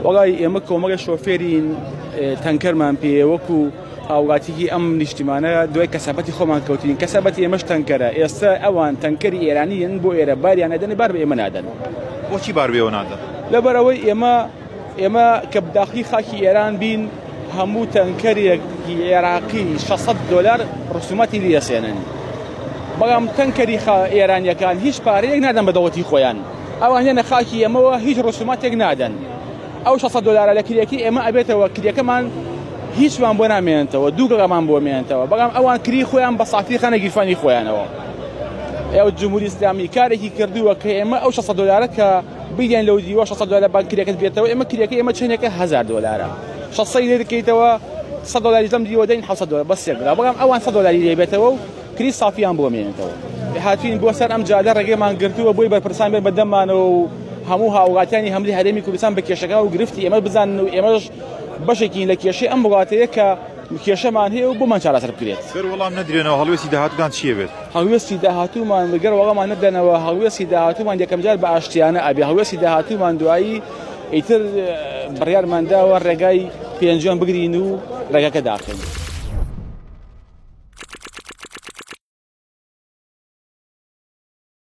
وەڵای ئێمە کۆمەڵێ شۆفێرین تەنکەرمان پێیە وەکو هاوڵاتیکی ئەم نیشتیمانە دوای کەسابەتی خۆمان کەوتین کەسابەتی ئێمەش تەنکەرە ئێستا ئەوان تەنکەری ئێرانین بۆ ئێرە باریان ئەدەن بار بە ئێمە نادەن بۆچی بار بێوە نادەن؟ لەبەرئەوەی ئێمە ئێمە کە داخلی خاکی ئێران بین هەموو تەنکەرێکی عێراقی 600 دۆلار ڕسوماتی لێسێنن بەڵام تەنکەری ئێرانیەکان هیچ پارەیەک نادەن بە دەوڵەتی خۆیان ئەوان یەنە خاکی ئێمەوە هیچ ڕسوماتێک نادەن ئەو 600 دۆلارە لە کرێکی ئێمە ئەبێتەوە کرێکەمان هیچمان بۆ نامێنێتەوە دوو گەڵامان بۆ مێنێتەوە بەڵام ئەوان کری خۆیان بە سافی خەنە گیرفانی خۆیانەوە ئەو جمهوری ئیسلامی کارێکی کردووە کە ئێمە ئەو 600 دۆلارە کە بیدەین لەو دیوە 600 دۆلار بانک کرێکەت بێتەوە ئێمە کرێکە ئێمە چەندێکە 1000 دۆلارە 600 لێ دەکەیتەوە 100 دۆلاریش لەم دیوە دەین 700 دۆلار بەس یەک بەڵام ئەوان 100 دۆلاری لێ بێتەوە و کری سافیان بۆ مێنێتەوە. هاتوین بۆ سەر ئەم جادە ڕێگەمان گرتووە بۆی بەرپرسان بێن بە دەممانەوە و هەموو هاوڵاتیانی هەملی هەرێمی کوردستان بە کێشەکە و گرفتی ئێمە بزانن و ئێمەش بەشێکین لە کێشەی ئەم وڵاتەیە کە کێشەمان هەیە و بۆمان چارەسەر بکرێت. گەر وەڵام نەدرێنەوە هەڵوێستی داهاتووتان چی ئەبێت؟ هەڵوێستی داهاتوومان گەر وەڵامان نەدەنەوە هەڵوێستی داهاتوومان یەکەمجار بە ئاشتیانە ئەبێ هەڵوێستی داهاتوومان دوایی ئیتر بڕیارمان داوە ڕێگای پێنجوێن بگرین و ڕێگەکە داخەین.